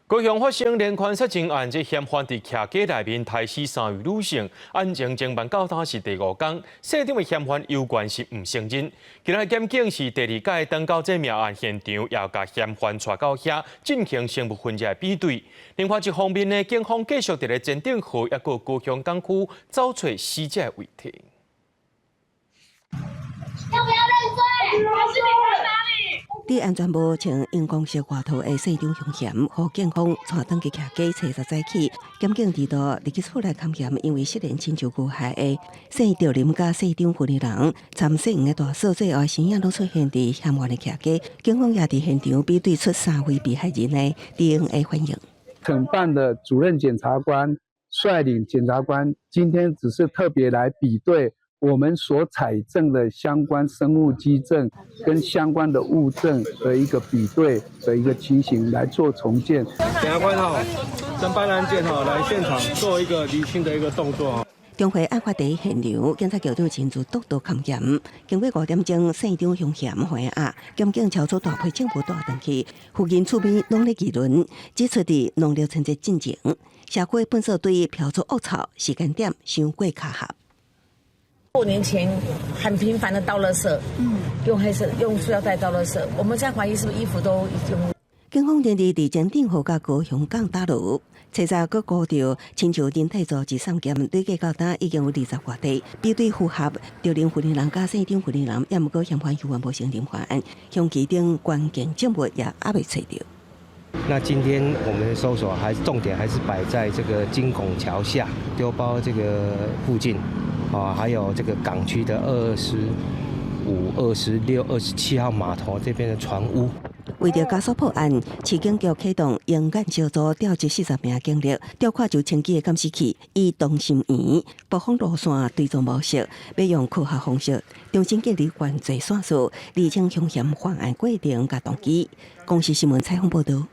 高雄發生連環殺人案，這嫌犯佇徛家內面刣死三位女性，案情偵辦到今是第五工，姓張的嫌犯猶原是毋承認。今仔檢警是第二擺轉到這命案現場，也共嫌犯帶到遐進行生物痕跡的比對。另外一方面呢，警方繼續佇咧前鎮河抑閣高雄港區找揣死者的遺體。要不要認罪？還是你在哪裡？佇安全帽穿熒光色外套的姓張兇嫌，予警方帶轉去徛家初十早起，檢警佇度入去厝內勘驗，因為失聯親像遇害的姓趙林佮姓張婦女人，參姓的大嫂最後身影攏出現佇嫌犯的徛家，警方也佇現場比對出三位被害人的 DNA 反應。承辦的主任檢察官率領檢察官，今天只是特別來比對我們所採證的相關生物跡證跟相關的物證的一個比對的一個情形來做重建。檢察官哈，偵辦案件哈，來現場做一個釐清的一個動作。中和案發地現場，警察局長親自督導勘驗。經過5點鐘，姓張兇嫌還押，檢警超出大批證物帶轉去，附近厝邊攏咧議論，指出佇農曆春節進前，社區糞埽堆飄出惡臭，時間點傷過巧合。過年前很頻繁的倒垃圾，用黑色用塑料袋倒垃圾，我們在懷疑是不是衣服都已經。警方連日佇前鎮河佮高雄港打撈，初十閣估著親像人體組織送檢，累計到今已經有20外塊，比對符合趙林婦人佮姓張婦人，也毋過嫌犯猶原無承認犯案，兇器等關鍵證物也猶未揣著。那今天我們的搜索還是重點還是擺在這個金拱橋下丟包這個附近，啊，還有這個港區的25、26、27號碼頭這邊的船塢。為著加速破案，市警局啟動鷹眼小組，調集40名警力，調跨就清機的監視器，以同心圓播放路線追蹤模式，欲用科學方式重新建立犯罪線索，釐清兇嫌犯案過程佮動機。公視新聞採訪報導。